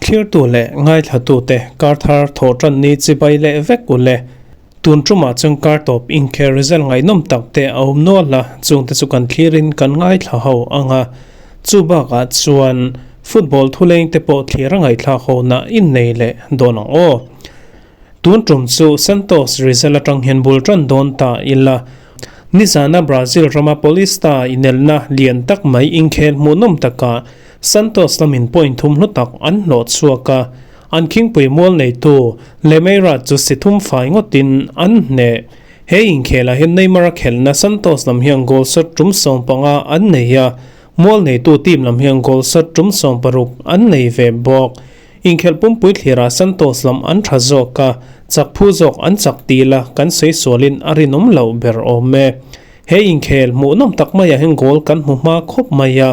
Thlirtu leh ngaithlatute kar thar thawh tan ni chibai leh vek u le. Tun tumah chuan kar tawp inkhel result ngaihnawm tak te a awm nual a, chungte chu kan thlirin kan ngaithla ho ang a. Chu bakah chuan football thuleng te pawh thlir a ngaihthlak ho na innei leh dawn ang aw. Tun tum chu Santos result atang hian bul tan dawn ta ila. Nizana Brazil rama Paulista inelna lian tak mai inkhel hmuhnawm takah Santos lamin point thum hlu tak an hlawh chhuak a, an khingpui mual neitu Lemeira chu si thum fai ngawtin an hneh. He inkhelah hian Neymar a khelhna Santos lam hian goal shot tum 15 an nei a, mual neitu team lam hian goal shot tum 16 an nei ve bawk. Inkhelh pumpui thlirah Santos lam an tha zawk a, chak phu zawk an chak ti ila kan sawi sualin a rinawm loh ber awm e. He inkhel hmuhnawm tak maiah hian goal kan hmu hma khawp mai a,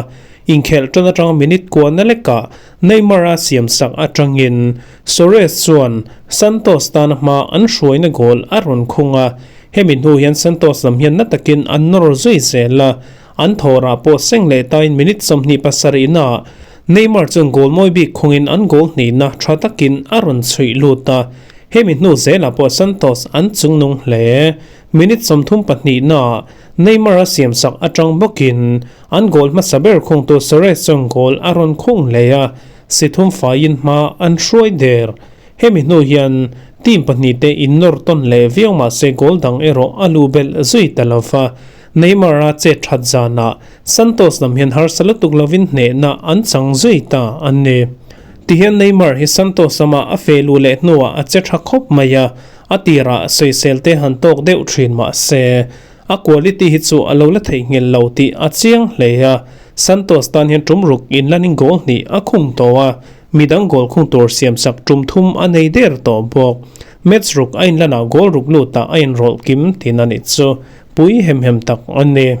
inkhelh tan atanga minute kuahna lekah Neymar a siamsak atangin Suarez chuan Santos tana hma an hruaina goal a rawn khung a, hemi hnu hian Santos lam hian na takin an nawr zui zel a, An thawrah pawh seng leh tain minute 27 naah Neymar chuan goal mawi bik khungin an goal hnihna tha takin a rawn chhuih lut a, hemi hnu zelah pawh Santos an chungnung hle. Minute 34 naah Neymar a siamsak atang bawkin an goal hmasa ber khungtu Suarez chuan goal a rawn khung hle a, si thum faiin hma an hruai der. Hemi hnu hian team pahnihte innawr tawn leh viau mahse goal dang erawh a lu belh zui ta lova. Neymar a chet that zanah Santos lam hian harsa lutuk lovin hnehna an chang zui ta a ni. Tihian Neymar hi Santos lama a fe lu leh hnuah a che tha khawp mai a, a tirah sawisel te han tawk deuh thin mah se, a quality hi chu a lo la theihnghilh lo tih a chiang hle a. Santos tan hian tum ruk inlanin goal hnih a khung tawh a, midang goal khung tur siamsak tum thum a nei der tawh bawk. Match ruk a inlanah goal ruk lutah a inrawlh kim tin a nih chu. Pui hem hem tak a ni.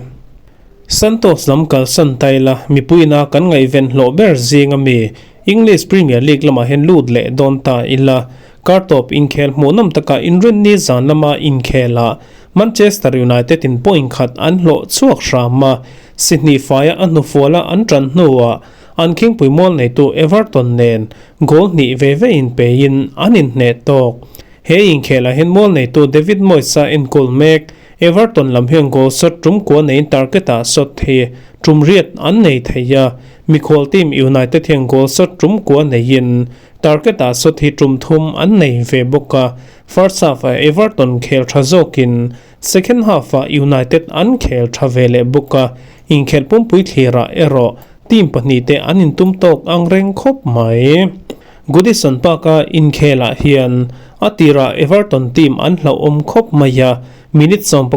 Santos lam kalsan ta ila, mipuiina kan ngaihven hlawh ber zing a mi, English Premier League lamah hian lut leh dawn ta ila, kartawp inkhel hmuhnawm taka inrinni zan lama inkhelah Manchester United in point khat an hlawh chhuak hram a, si hnih faia a hnufuala an tan hnuah an khingpui mual neitu Everton nen goal hnih ve ve in peiin an inhneh tawk. He inkhelah hian mual neitu David Moyes a enkawl mek. Everton lam hian goal shot tum kua neiin target-ah shot hi tum riat an nei thei a, mikhual team United hian goal shot tum kua neiin target-ah shot hi tum thum an nei ve bawk a. First half-ah Everton khel tha zawkin second half-ah United an khel tha ve leh bawk a, inkhelh pumpui thlirah erawh team pahnihte an intum tawk ang reng khawp mai. Goodison Park-a inkhelah hian a tirah Everton team an hlauhawm khawp mai a, minute 19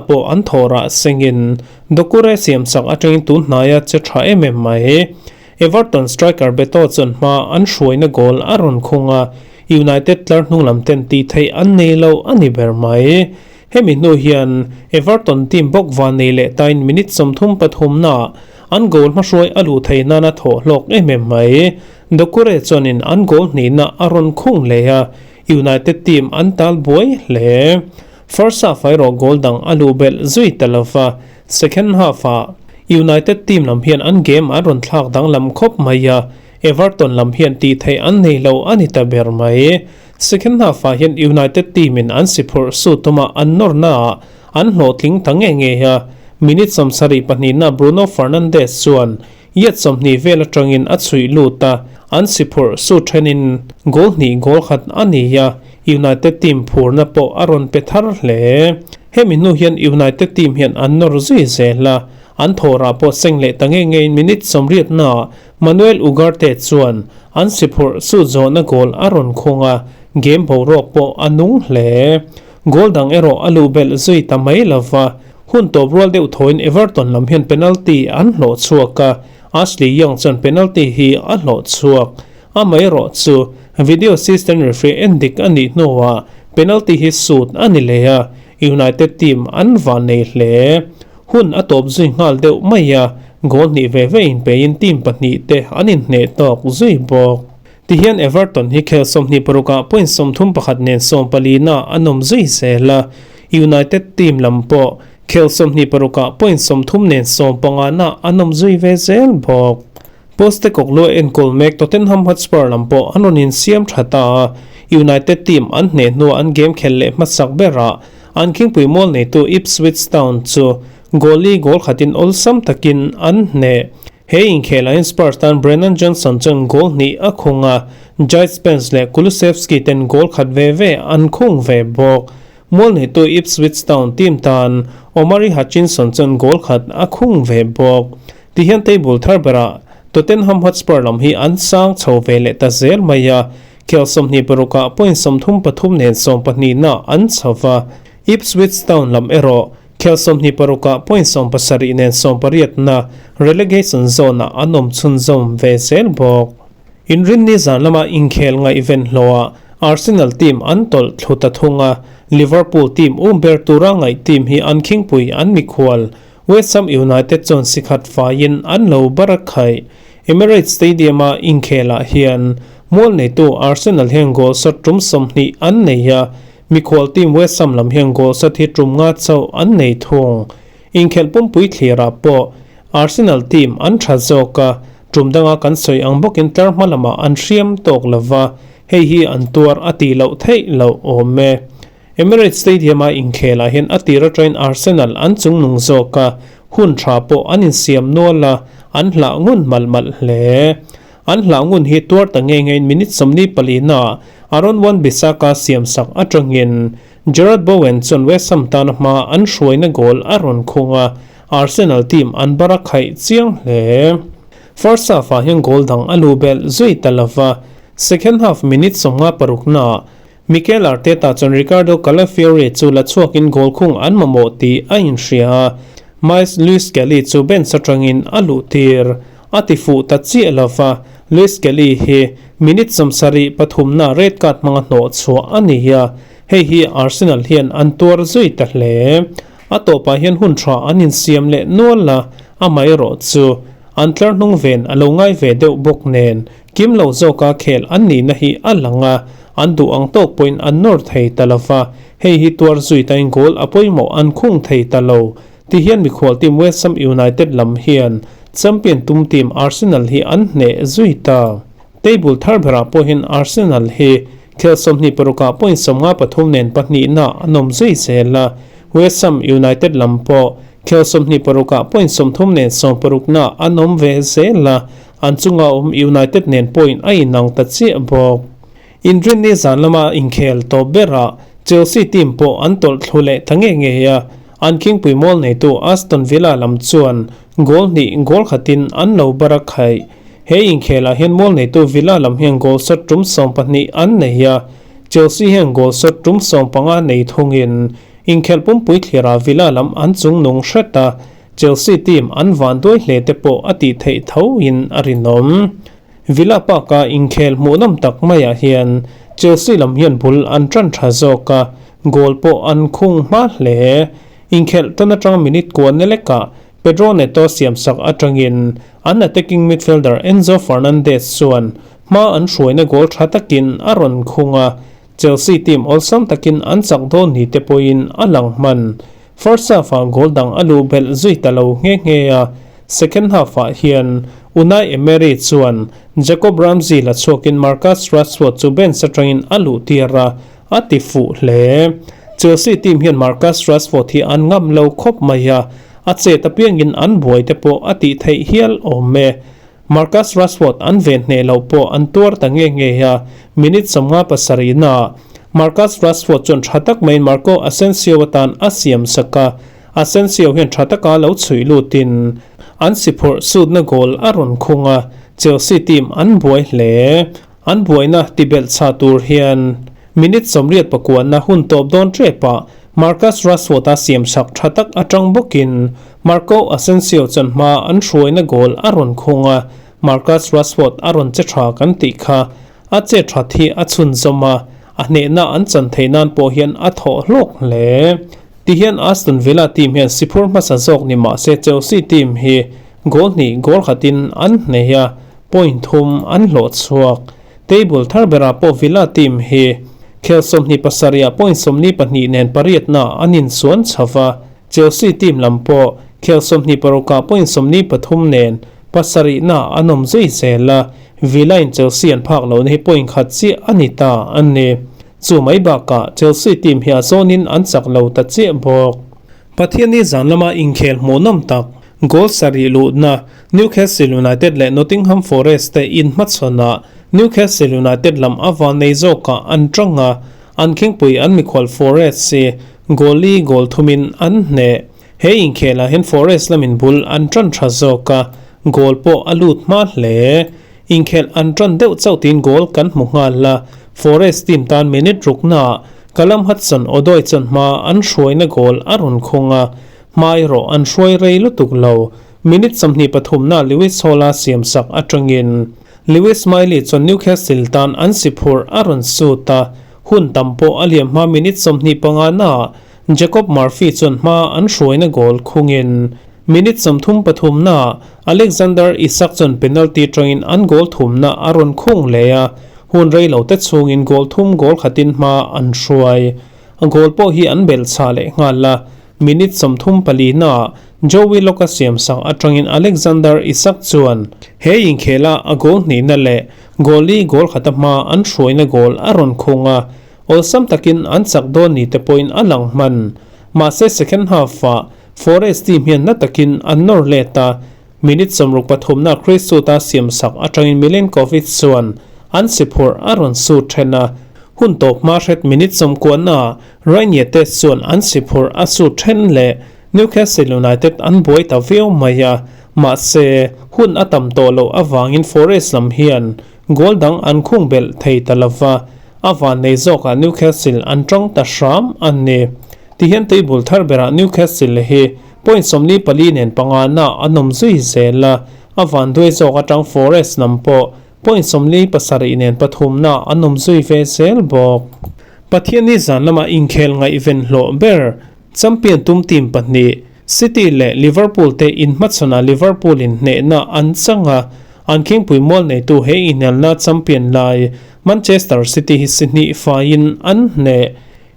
pawh an thawhrah sengin Doucoure siamsak atangin tun hnaia che tha em em mai. Everton striker Beto chuan hma an hruaina goal a rawn khung a, United tlar hnung lam ten tih theih an nei lo a ni ber mai. Hemi hnu hian Everton team bawk van nei leh tain minute 33 naah an goal hmahruai a luh theih nana thawh hlawk em em mai. Doucoure chuanin an goal hnihna a rawn khung hle a, United team an tal buai hle. First half erawh goal dang a luh belh zui ta lova, second half ah United team lam hian an game an rawn thlak danglam khawp mai a, Everton lam hian tih theih an nei lo a ni ta ber mai. Second half ah hian United team in an si phurh su tuma an nawrna ah an hlawhtling ta nge nge a, minute 72 na Bruno Fernandes chuan Yet 20 vel atangin a chhuih lut a, an si phurh su thenin goal hnih goal khat a ni a, United team phurna pawh a rawn pe thar hle. Hemi hnu hian United team hian an nawr zui zel a, an thawhrah pawh seng leh ta nge ngeiin minute 80 naah Manuel Ugarte chuan an si phurh su zawhna goal a rawn khung a, game boruak pawh a nung hle. Goal dang erawh a luh belh zui ta mai lova, hun tawp rual deuh thawiin Everton lam hian penalty an hlawh chhuak a, Ashley Young chuan penalty hi a hlawh chhuak. Amaherawh chu video assistant referee en dik a nih hnuah penalty hi sut a ni leh a, United team an van nei hle. Hun a tawp zui nghal deuh mai a, goal hnih ve ve inpeiin team pahnih te an inhneh tawk zui bawk. Tihian Everton hi khel 26 ah point 31 nen 14 na an awm zui zel a, United team lam pawh khel 26 ah point 30 nen 15 na an awm zui ve zel bawk. Postecoglou enkawl mek Tottenham Hotspur lam pawh an rawn insiam tha ta a, United team an hneh hnuah an game khelh leh hmasak berah an khingpui mual neitu Ipswich Town chu goal li goal khatin awlsam takin an hneh. He inkhelah hian Spurs tan Brennan Johnson chuan goal hnih a khung a, Djed Spence leh Kulusevski ten goal khat ve ve an khung ve bawk. Mual neitu Ipswich Town team tan Omari Hutchinson chuan goal khat a khung ve bawk. Tihian table thar berah Tottenham Hotspur lam hi an sang chho ve leh ta zel mai a, khel 26 ah point 33 nen 12 na an chho va. Ipswich Town lam erawh khel 26 ah point 70 nen 18 na relegation zone ah an awm chhunzawm ve zel bawk. Inrinni zan lama inkhel ngaihven hlawhah Arsenal team an tawlh thlu ta thung a, Liverpool team um ber tura ngaih team hi an khingpui an mikhual West Ham United chuan sikhat faiin an lo bar a khaih. Emirates Stadium-a inkhelah hian mual neitu Arsenal hian goal shot tum 20 an nei a, mikhual team West Ham lam hian goal shot hi tum nga chauh an nei thung. Inkhelh pumpui thlirah pawh Arsenal team an tha zawk a, tum danga kan sawi ang bawkin tlar hma lamah an hriam tawk lova, hei hi an tuar a tih loh theih loh awm e. Emirates Stadium-a inkhelah hian a tir atangin Arsenal an chungnung zawk a, hun tha pawh an insiam nual a, an hlah ngun malh malh hle. An hlah ngun hi tuar ta nge ngein minute 24 naah Aaron Wan-Bissaka siam sak atangin Jarrod Bowen chuan West Ham tana hma an hruaina goal a rawn khung a, Arsenal team an bar a khaih chiang hle. First half-ah hian goal dang a lu belh zui ta lova, second half minute 56 naah Mikel Arteta chuan Riccardo Calafiori chu la chhuakin goal khung an mamawh tih a inhria a, Myles Lewis-Skelly chu bench atangin a luh tir. A ti fuh ta chiah lova, Lewis-Skelly hi minute 73 na red card hmanga hnawh chhuah a ni a, hei hi Arsenal hian an tuar zui ta hle. A tawpah hian hun tha an insiam leh nual a, amaherawh chu an tlar hnung ven a lo ngai ve deuh bawk nen Kim lo zawka khel an nihna hi a lang a, an duh ang tawk pawhin an nawr thei ta lo va, hei hi tuar zui tain goal a pawimawh an khung thei ta lo. Tihian mikhual team West Ham United lam hian champion tum team Arsenal hi an hneh zui ta. Table thar berah pawhin Arsenal hi khel 26 ah point 53 nen pahnihna an awm zui zel a, West Ham United lam pawh khel 26 ah point 30 nen 60 na an awm ve zel a, An chunga awm United nen point a inang ta chiah bawk. Inrinni zan lama inkhel tawp berah Chelsea team pawh an tawlh thlu leh ta nge nge a, an khingpui mual neitu Aston Villa lam chuan goal hnih goal khatin an lo bar a khaih. He inkhelah hian mual neitu Villa lam hian goal shot tum 12 an nei a, Chelsea hian goal shot tum 15 nei thungin inkhelh pumpui thlirah Villa lam an chungnung hret a, Chelsea team an van duai hle te pawh a tih theih tho in a rinawm. Villa Park-a inkhel hmuhnawm tak maiah hian Chelsea lam hian bul an tan tha zawk a, goal pawh an khung hma hle. Inkhelh tan atang minute kua na lekah Pedro Neto siam sak atangin an attacking midfielder Enzo Fernandez chuan hma an hruaina goal tha takin a rawn khung a, Chelsea team awlsam takin an chak dawn ni te pawhin a lang hman. First half-ah goal dang a luh belh zui ta lo nghe nghe a, second half-ah hian Unai Emery chuan Jacob Ramsey la chhuakin Marcus Rashford chu bench atangin a luh tir a, a ti fuh hle. Chelsea team hian Marcus Rashford hi an ngam lo khawp mai a, a chet apiangin an buai te pawh a tih theih hial awm e. Marcus Rashford an ven hneh loh pawh an tuar ta nge nge a, minute 57 naah Marcus Rashford chuan tha tak maiin Marco Asensio atan a siam sak a, Asensio hian tha taka lo chhuih lutin an si phurh sutna goal a rawn khung a, Chelsea team an buai hle. An buaina tibelh chha tur hian minute 89 na hun tawp dawn tepah Marcus Rashford a siam sak tha tak atang bawkin Marco Asensio chuan hma an hruaina goal a rawn khung a, Marcus Rashford a rawn che tha kan tih kha a che tha thi a chhun zawm a, a hnehna an chan theih nan pawh hian a thawh hlawk hle. Tihian Aston Villa team hian siphur hmasa zawk ni mah se Chelsea team hi goal hnih goal khatin an hneh a, point thum an hlawh chhuak. Table thar berah pawh Villa team hi khel 27 ah point 42 nen pariat na an insuan chhava, Chelsea team lam pawh khel 26 ah point 43 nen Pasarihna an awm zui zel a, Villa in Chelsea an phak lohna hi point khat chiah a ni ta a ni. Chu mai bakah Chelsea team hi a zawnin an chak lo ta chiah bawk. Pathianni zan lama inkhel hmuhnawm tak, goal sarih luhna Newcastle United leh Nottingham Forest te inhmachhawnah Newcastle United lam a van nei zawkah an tang a, an khingpui an mikhual Forest hi goal li goal thumin an hneh. He inkhelah hian Forest lamin bul an tan tha zawk a, goal pawh a lut hma hle. Inkhelh an tan deuh chauh tiin goal kan hmu nghal a, Forest team tan minute ruknaah Callum Hudson-Odoi chuan hma an hruaina goal a rawn khung a, hma erawh an hruai rei lutuk lo. Minute 23 na Lewis Hall-a siamsak atangin Lewis Miley chuan Newcastle tan an si phurh a rawn sut a, hun tam pawh a liam hma minute 25 naah Jacob Murphy chuan hma an hruaina goal khungin minute 33 naah Alexander Isak chuan penalty tangin an goal thumna a rawn khung leh a, hun rei lo te chhungin goal thum goal khatin hma an hruai. A goal pawh hi an belh chah leh nghal a, minute 34 naah Joe Willock a siamsak atangin Alexander Isak chuan he inkhela a goal hnihna leh goal li goal khata hma an hruaina goal a rawn khung a, awlsam takin an chak dawn ni te pawhin a lang hman. Mahse second half-ah Forest team hian na takin an nawr let a, minute 63 na Chris Wood-a siamsak atangin Milenkovic chuan an si phurh a rawn sut then a, hun tawp hma hret minute 90 naah Ryan Yates chuan an si phurh a sut then leh Newcastle United an buai ta viau mai a, mahse hun a tam tawh loh avangin Forest lam hian goal dang an khung belh thei ta lova, a van nei zawkah Newcastle an tang ta hram a ni. Tihian table thar berah Newcastle hi point 44 nen panga na an awm zui zel a, a van duai zawk atang Forest lam pawh point 37 nen pathum na an awm zui ve zel bawk. Pathianni zan lama inkhel ngaihven hlawh ber champion tum team pahnih City leh Liverpool te inhmachhawnah Liverpool in hnehna an chang a, an khingpui mual neitu he inelna champion lai Manchester City hi si hnih faiin an hneh.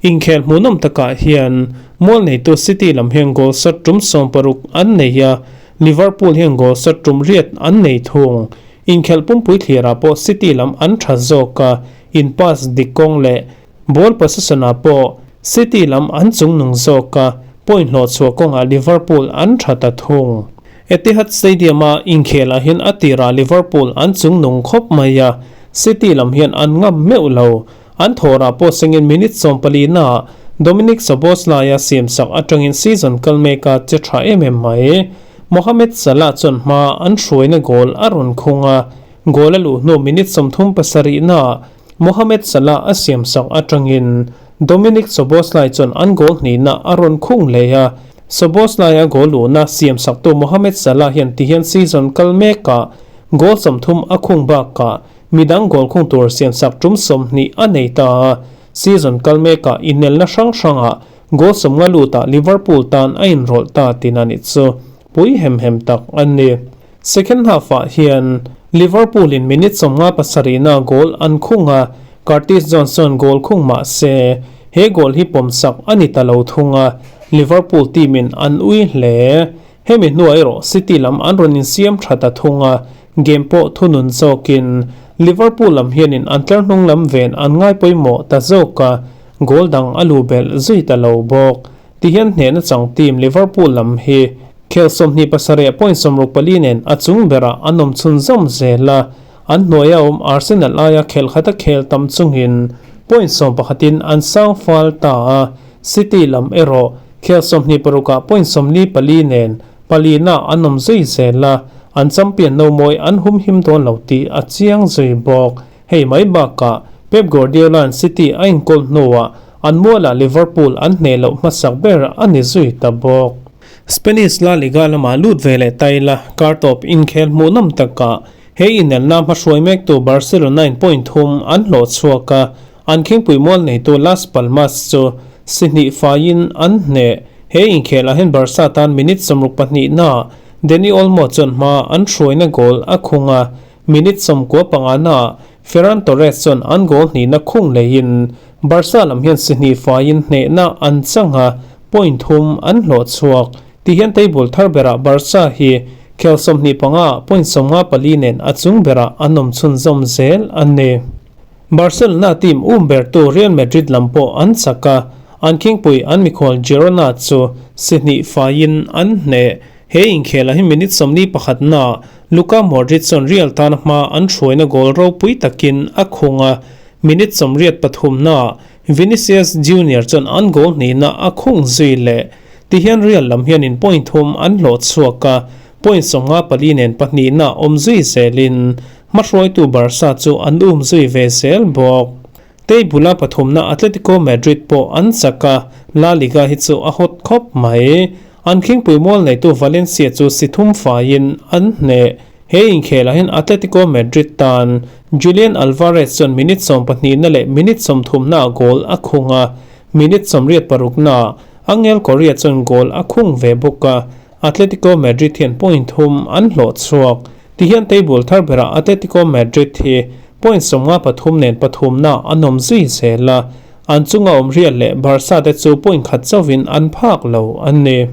Inkhel hmuhnawm takah hian mual neitu City lam hian goal shot tum 60 an nei a, Liverpool hian goal shot tum riat an nei thung. Inkhel pumpui thlirah pawh City lam an tha zawk a, in pass dik kawng leh ball possession-ah pawh City lam an chungnung zawk a, point hlawh chhuah kawngah Liverpool an tha ta thung. Etihad Stadium-a inkhelah hian a tirah Liverpool an chungnung khawp mai a, City lam hian an ngam meuh lo. An thawrah pawh sengin minute 14 naah Dominic Szoboszlai-a siamsak atangin season kal meka che tha em em mai. Mohamed Salah chuan hma an hruaina goal a rawn khung a, goal a luh hnu minute 37 naah Mohamed Salah a siamsak atangin Dominic Szoboszlai chuan an goal hnihna a rawn khung leh a, Szoboszlai-a goal luhna siamsaktu Mohamed Salah hian tihian season kal mekah goal 30 a khung bakah midang goal khung tur siamsak tum 20 a nei ta a, season kal mekah inelna hrang hrangah goal 50 lutah Liverpool tan a inrawlh ta tin a ni chu pui hem hem tak a ni. Second half-ah hian Liverpool in minute 57 na goal an khung a, Curtis Jones chuan goal khung mah se he goal hi pawmsak a ni ta lo thung a, Liverpool team in an ui hle. Hemi hnuah erawh City lam an rawn insiam tha ta thung a, game pawh thunun zawkin Liverpool lam hianin an tlar hnung lam ven an ngai pawimawh ta zawk a, goal dang a lu belh zui ta lo bawk. Tihian hnehna chang team Liverpool lam hi khel 27 point 64 nen a chung berah an awm chhun zawm zel a, an hnuaia awm Arsenal aia khel khata khel tam chungin point 11 in an sang fal ta a, City lam erawh khel 26 point 44 nen palina an awm zui zel a, an champion no mawi an hum him dawn lo tih a chiang zui bawk. Hei mai bakah Pep Guardiola-a'n City a inkawl hnuah an mualah Liverpool an hneh loh hmasak ber a ni zui ta bawk. Spanish La Liga lamah lut ve leh ta ila, kartawp inkhel hmuhnawm takah he inelna hmahruai mektu Barcelona in point thum an hlawh chhuak a, an khingpui mual neitu Las Palmas chu si hnih faiin an hneh. He inkhelah hian Barca tan minute 62 naah Dani Olmo chuan hma an hruaina goal a khung a, minute 95 naah Ferran Torres chuan an goal hnihna khung leiin Barca lam hian si hnih faiin hnehna an chang a, point thum an hlawh chhuak. Tihian table thar berah Barca hi Khel 25 point 54 nen a chung berah an awm chhunzawm zel a ni. Barcelona team um bertu Real Madrid lam pawh an chak a, an khingpui an mikhual Girona chu si hnih faiin an hneh. He inkhelah hi minute 41 naa Luka Modric chuan Real tana hma an hruaina goal ropui takin a khung a, minute 83 naa Vinicius Junior chuan an goal hnihna a khung zui leh. Tihian Real lam hianin point thum an hlawh chhuak a, point 54 nen pahnihna awm zui zelin hmahruaitu Barca chu an um zui ve zel bawk. Table-a pathumna Atletico Madrid pawh an chak a, La Liga hi chu a hot khawp mai. An khingpui mual neitu Valencia chu si thum faiin an hneh. He inkhelah hian Atletico Madrid tan Julian Alvarez chuan minute 12na leh minute 30na goal a khung a, minute 86na Angel Correa chuan goal a khung ve bawk a, Atletico Madrid hian point thum an hlawh chhuak. Tihian table thar berah Atletico Madrid hi point 53 nen pathumna an awm zui zel a, an chunga awm Real leh Barca te chu point khat chauhin an phak lo an ni.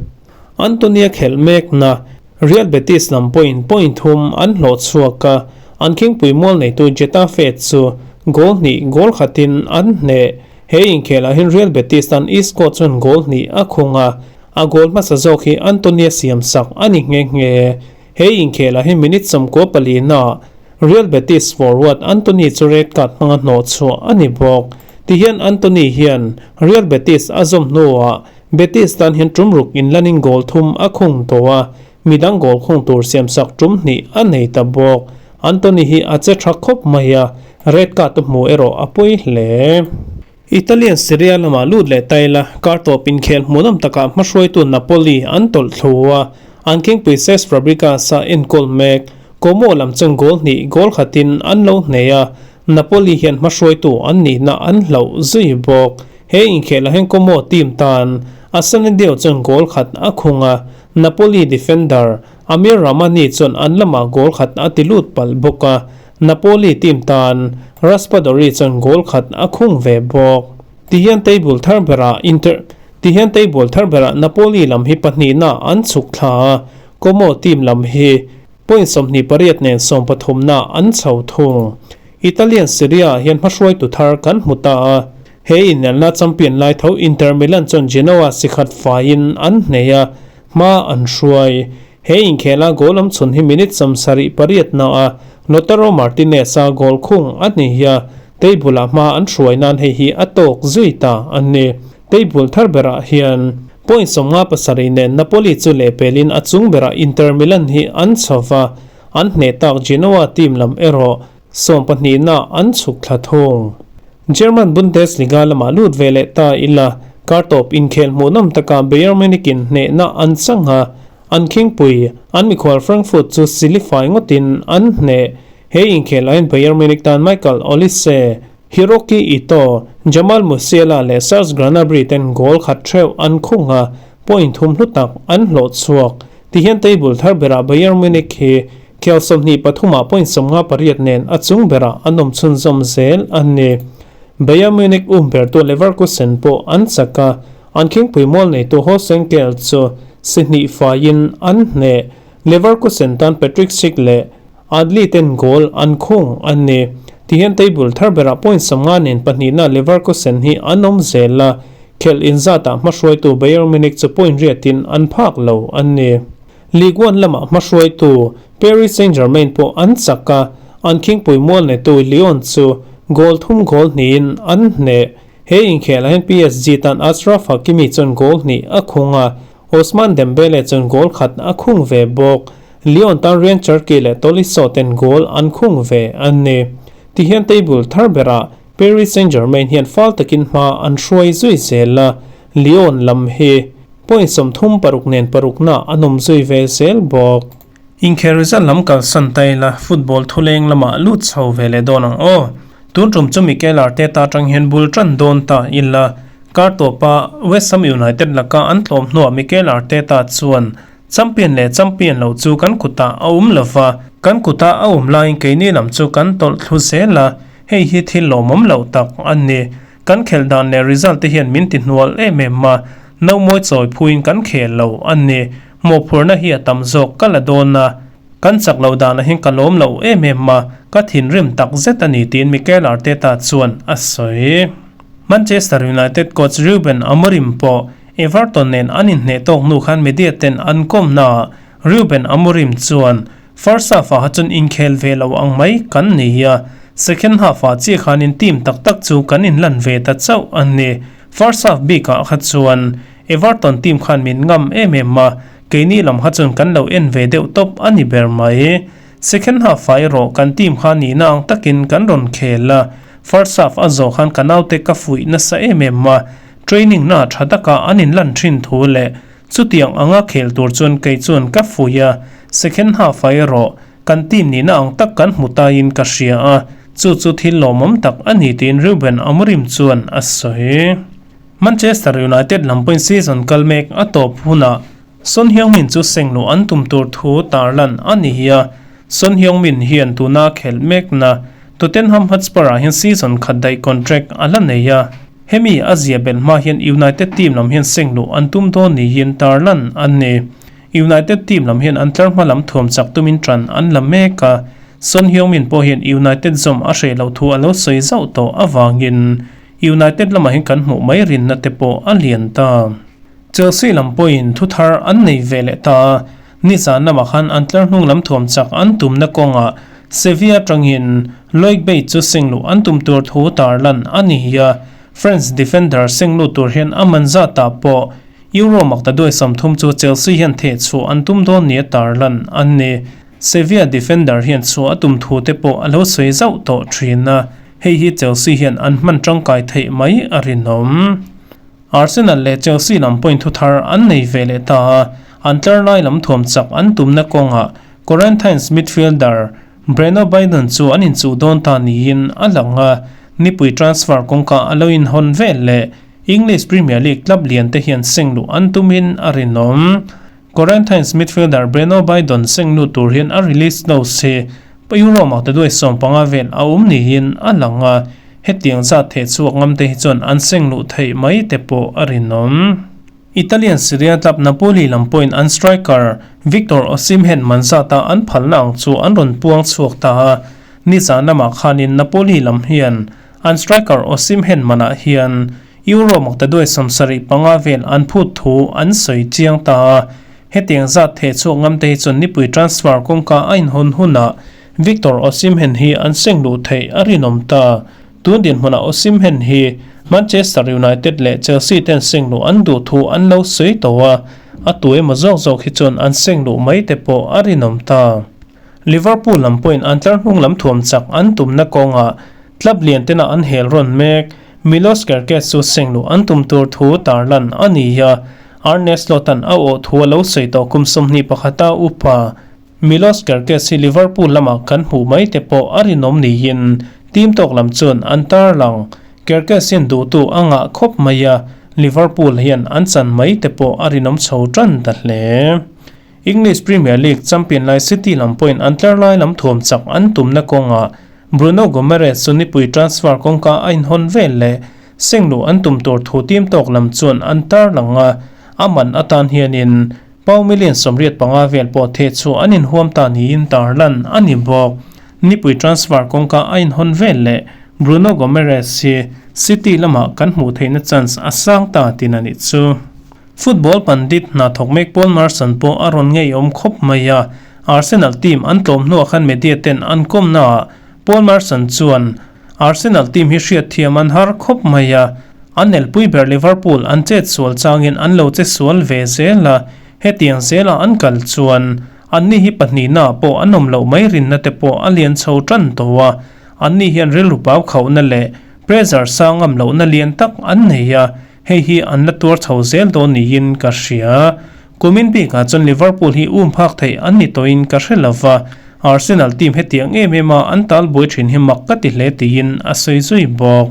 Antonia khelh mekna Real Betis lam pawhin point thum an hlawh chhuak a, an khingpui mual neitu Getafe chu goal hnih goal khatin an hneh. He inkhelah hian Real Betis tan Isco chuan goal hnih a khung a, a goal hmasa zawk hi Antonia siam sak a ni nghe nghe. He inkhelah hi minute 94 naa Real Betis forward Antony chu red card hmanga hnawh chhuah a ni bawk. Tihian Antony hian Real Betis a zawm hnuah Betis tan hian tum ruk inlanin goal thum a khung tawh a, midang goal khung tur siam sak tum hnih a nei ta bawk. Antony hi a che tha khawp mai a, red card hmu erawh a pawi hle. Italian Serie A lamah lut leh taila kar tawp inkhel hmuhnawm takah hmahruaitu Napoli an tawlh thlu a, an khingpui Cesc Fabregas a enkawl mek. Como lam chuan goal hnih goal khatin an lo hneh a, Napoli hian hmahruaitu an nihna an hlauh zui bawk. He inkhelah hian Como team tan Assane Diao chuan goal khat a khung a, Napoli defender Amir Rrahmani chuan an lamah goal khat a ti lut palh bawk a, Napoli team tan Raspadori chuan goal khat a khung ve bawk. Tihian table thar berah Inter Tihian table thar berah Napoli lam hi pahnihna an chhuk thla a, Como team lam hi point 28 nen 13na an chho thung. Italian Serie A hian hmahruaitu thar kan hmu ta a, he inelna champion lai tho Inter Milan chuan Genoa si khat faiin an hneh a, hma an hruai. He inkhela goal awm chhun hi minute 78 na a Lautaro Martinez a goal khung a ni hi a, table ah hma an hruai nan hei hi a tawk zui ta a ni. Table thar berah hian point 57 nen Napoli chu lehpelin a chung berah Inter Milan hi an chho va, an hneh tak Genoa team lam erawh 12 na an chhuk thla thung. German Bundesliga lamah lut ve leh ta ila kar tawp inkhel hmuhnawm taka Bayern Munich in hnehna an chang a, an khingpui an mikhual Frankfurt chu silifai ngawtin an hneh. He inkhel ah hian Bayern Munich tan Michael Olise, Hiroki Ito, Jamal Musiala leh Serge Gnabry ten goal khat theuh an khung a, point thum hlu tak an hlawh chhuak. Tihian table thar berah Bayern Munich hi khel 23 ah point 58 nen a chung berah an awm chhunzawm zel an ni. Bayern Munich um bertu Leverkusen pawh an chak a, an khingpui mual neitu Holstein Kiel chu si hnih faiin an hneh. Leverkusen tan Patrick Schick leh Adli ten goal an khung an ni. Tihian table thar berah point 50 nen pahnihna Leverkusen hi an awm zel a, khel inzatah hmahruaitu Bayern Munich chu point riatin an phak lo an ni. Ligue 1 lamah hmahruaitu Paris Saint-Germain pawh an chak a, an khingpui mual neitu Lyon chu goal thum goal hnihin an hneh. He inkhelah hian PSG tan Achraf Hakimi chuan goal hnih a khung a, Ousmane Dembele chuan goal khat a khung ve bawk. Lyon tan Ryan Cherki leh Tolisso ten goal an khung ve an ni. Tihian table thar berah Paris Saint-Germain hian fal takin hma an hruai zui zel a, Lyon lam hi point 36 nen parukna an awm zui ve zel bawk. Inkhel result lam kalsan taila football thuleng lamah lut chho ve leh dawn ang aw. Tun tum chu Mikel Arteta tang hian bul tan dawn ta ila kar tawpa West Ham United laka an tlawm hnuah Mikel Arteta chuan champion leh champion lo chu kan kuta a awm lova, kan kuta a awm laiin keini lam chu kan tawlh thlu zel a, hei hi thil lawmawm lo tak an ni. Kan khel dan leh result te hian min ti hnual em em a, no mawi chawi phuin kan khel lo an ni. Mawhphurhna hi a tam zawk ka la dawn a, kan chak loh danah hian ka lawm lo em em a, ka thinrim tak zet a ni tiin Mikel Arteta chuan a sawi. Manchester United coach Ruben Amorim pawh Everton nen an inhneh tawk hnu khan media ten an kawmnaah Ruben Amorim chuan, First half ah chuan inkhel ve lo ang mai kan ni a, second half ah chiah khanin team tak tak chu kan inlan ve ta chauh a ni. First half bikah kha chuan Everton team khan min ngam em em a, keini lam kha chuan kan lo en ve deuh tawp a ni ber mai. Second half ah erawh kan team kha nihna ang takin kan rawn khel a, first half a zawh khan ka naute ka fuih nasa em em a, training na tha taka an inlan thin thu leh chutiang anga khel tur chuan kei chuan ka fuih a, second half ah erawh kan team nihna ang tak kan hmu taiin ka hria a, chu chu thil lawmawm tak a ni tiin Ruben Amorim chuan a sawi. Manchester United lam pawhin season kal mek a tawp hunah Son Heung-min chu sengluh an tum tur thu tarlan a ni hi a, Son Heung-min hian tuna khelh mekna Tottenham Hotspur-ah hian season khat daih contract a la nei a, hemi a zia belh hma hian United team lam hian sengluh an tum dawn niin tarlan a ni. United team lam hian an tlar hma lam thuam chak tumin tan an la mek a, Son Heung-min pawh hian United zawm a hreh loh thu a lo sawi zauh tawh avangin United lamah hian kan hmuh mai rinna te pawh a lian ta. Chelsea lam pawhin thu thar an nei ve leh ta a, nizan lamah khan an tlar hnung lam thuam chak an tumna kawngah Sevilla atangin Loic Bade chu sengluh an tum tur thu tarlan a ni hi a, French defender senglut tur hian a man zatah pawh Euro makta duai 30 chu Chelsea hian theh chhuah an tum dawn nia tarlan a ni. Sevilla defender hian chhuah a tum thu te pawh a lo sawi zauh tawh thin a, hei hi Chelsea hian an hman tangkai theih mai a rinawm. Arsenal leh Chelsea lam pawhin thu thar an nei ve leh ta a, an tlar lai lam thuam chak an tumna kawngah Corinthians midfielder Breno Biden chu an inchuh dawn ta niin a lang a, nipui transfer kawngka a lo inhawn vel leh English Premier League club lian te hian sengluh an tumin a rinawm. Corinthians midfielder Breno Biden sengluh tur hian a release clause hi Euro maktaduai 15 vel a awm niin a lang a, hetiang zat theh chhuak ngam te hi chuan an sengluh theih mai te pawh a rinawm. Italian Serie A club Napoli lam pawhin an striker Victor Osimhen man zata an phalna ang chu an rawn puang chhuak ta a, nizan lamah khanin Napoli lam hian an striker Osimhen manah hian Euro maktaduai 75 vel an phut thu an sawi chiang ta a, hetiang zat theh chhuak ngam te hi chuan nipui transfer kawngka a inhawn hunah Victor Osimhen hi an sengluh theih a rinawm ta. Tun dinhmunah Osimhen hi Manchester United leh Chelsea ten sengluh an duh thu an lo sawi tawh a, a tu emaw zawk zawk hi chuan an sengluh mai te pawh a rinawm ta. Liverpool lam pawhin an tlar hnung lam thuam chak an tumna kawngah club lian tena an hel rawn mek. Milos Kerkez chu sengluh an tum tur thu tarlan a ni a, Arne Slot-a'n a awh thu a lo sawi tawh kum 21 a upa Milos Kerkez hi Liverpool lamah kan hmuh mai te pawh a rinawm niin team tawk lam chuan an tarlang. Kerkez hian duhtu a ngah khawp mai a, Liverpool hian an chan mai te pawh a rinawm chho tan ta hle. English Premier League champion lai City lam pawhin an tlar lai lam thuam chak an tumna kawngah Bruno Guimaraes chu nipui transfer kawngka a inhawn vel leh sengluh an tum tur thu team tawk lam chuan an tarlang a, a man atan hianin Pau million 85 vel pawh theh chhuah an inhuam ta niin tarlan a ni bawk. Nipui transfer kawngka a inhawn vel leh Bruno Guimaraes hi City lamah kan hmuh theihna chance a sang ta tin a nih chu. Football pandit hna thawk mek Paul Merson pawh a rawn ngeiawm khawp mai a, Arsenal team an tlawm hnuah khan media ten an kawmnaah Paul Merson chuan Arsenal team hi hriatthiam an har khawp mai a, an elpui ber Liverpool an chet sual changin an lo che sual ve zel a, hetiang zela an kal chuan anni hi pahnihna pawh an awm loh mai rinna te pawh a lian chho tan tawh a, anni hian rilru pau khauhna leh pressure sang ngam lohna lian tak an nei a, hei hi an la tuar chho zel dawn niin ka hria. Kumin bikah chuan Liverpool hi um phak theih an ni tawhin ka hre lova, Arsenal team hetiang em em a an tal buai thin hi mak ka ti hle tiin a sawi zui bawk.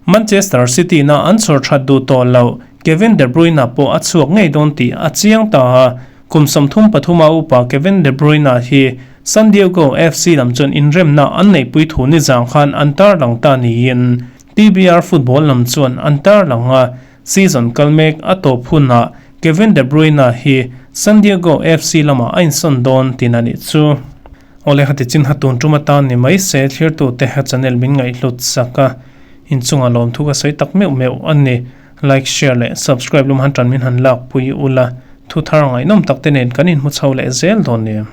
Manchester City na an chhawr that duh tawh loh Kevin De Bruyne pawh a chhuak ngei dawn tih a chiang ta a, kum 33 a upa Kevin De Bruyne hi San Diego FC lam chuan inremna an neihpui thu nizang khan an tarlang ta niin PBR football lam chuan an tarlang a, season kal mek a tawp hunah Kevin De Bruyne hi San Diego FC lamah a insawn dawn tin a nih chu. Awle hati chin ha tun tum atan ni mai se thlirtute ha channel min ngaihhlut sak a, inchungah lawmthu ka sawi tak meuh meuh a ni. Like, share leh subscribe lum han tan min han lak pui ula, thu thar ngaihnawm tak te nen kan inhmu chho leh zel dawn nia.